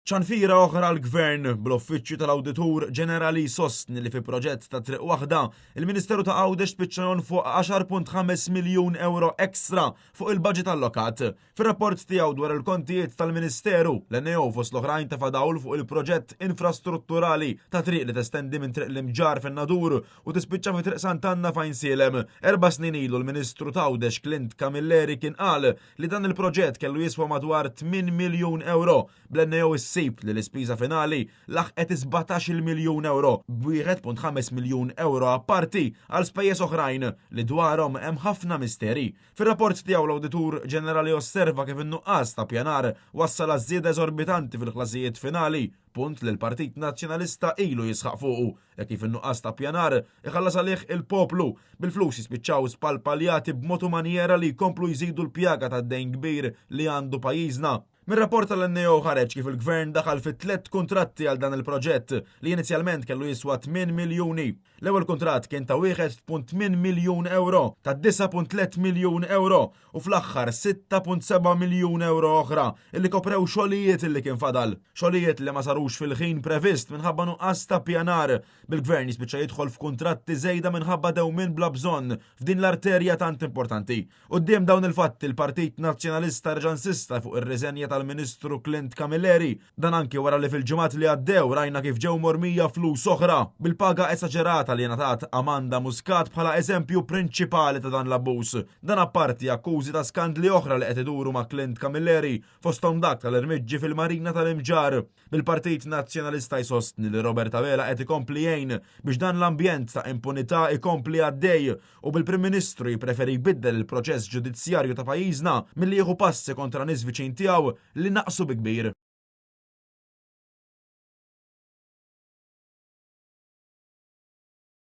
Ċanfira oħra għall-Gvern, bl-Uffiċċju tal-Awditur Ġenerali jsostni li fi proġett ta' triq waħda, il-Ministeru ta' Għawdex spiċċa jonfoq 10.5 miljun ewro extra fuq il-baġit allokat. Fir-rapport tiegħu dwar il-kontijiet tal-Ministeru, l-NAO fost l-oħrajn tefa' dawl fuq il-proġett infrastrutturali ta' triq li testendi minn Triq l-Imġarr fin-Nadur u tispiċċa fi Triq Sant'Anna f'Għajnsielem. Erba' snin ilu l-Ministru t'Għawdex Clint Camilleri kien qal li dan il-proġett kellu jiswa madwar 8 miljun ewro, bl-NAO issib li l-ispiża finali laħqet is-17-il miljun ewro, b'1.5 miljun ewro apparti għal spejjeż oħrajn li dwarhom hemm ħafna misteri. Fir-rapport tiegħu l-Awditur Ġenerali osserva kif in-nuqqas ta' pjanar wassal għaż-żieda eżorbitanti fil-ħlasijiet finali, punt li l-Partit Nazzjonalista ilu jisħaq fuqu, hekk kif in-nuqqas ta' ppjanar iħallas għalih il-poplu, bil-flus jispiċċaw spalpaljati b'mod u manjera li jkomplu jżidu l-pjaga tad-dejn kbir li għandu pajjiżna. Mir-rapport tal-NAO ħareġ kif il-Gvern daħal fi tlett kuntratti għal dan il-proġett li inizjalment kellu jiswa 8 miljuni. L-ewwel kuntratt kien ta' 1.8 miljun ewro, ta' 9.3 miljun ewro u fl-aħħar 6.7 miljun ewro oħra illi koprew xogħlijiet illi kien fadal. Xogħlijiet li ma sarux fil-ħin previst minħabba nuqqas ta' ppjanar, bil-Gvern jispiċċa jidħol f'kuntratti żejda minħabba dewmien bla bżonn f'din l-arterja tant importanti. Quddiem dawn il-fatti l-Partit Nazzjonalista reġa' insista fuq ir-riżenja tal-Ministru Clint Camilleri Dan anki wara li fil-ġimgħat li għaddew rajna kif ġew mormija flus oħra, bil-paga esaġerata li ngħatat Amanda Muscat bħala eżempju prinċipali ta' dan l-abbuż. Dan apparti akkużi ta' skandli oħra li qed iduru ma' Clint Camilleri, fosthom dak tal-irmiġġi fil-Marina tal-Imġarr. Bil-Partit Nazzjonalista jsostni li Robert Abela qed ikompli jgħin biex dan l-ambjent ta' impunità ikompli għaddej u bil-Prim Ministru jippreferi jbiddel il-proċess ġudizzjarju ta' pajjiżna milli jieħu passi kontra nies viċin tiegħu li naqsu bi kbir.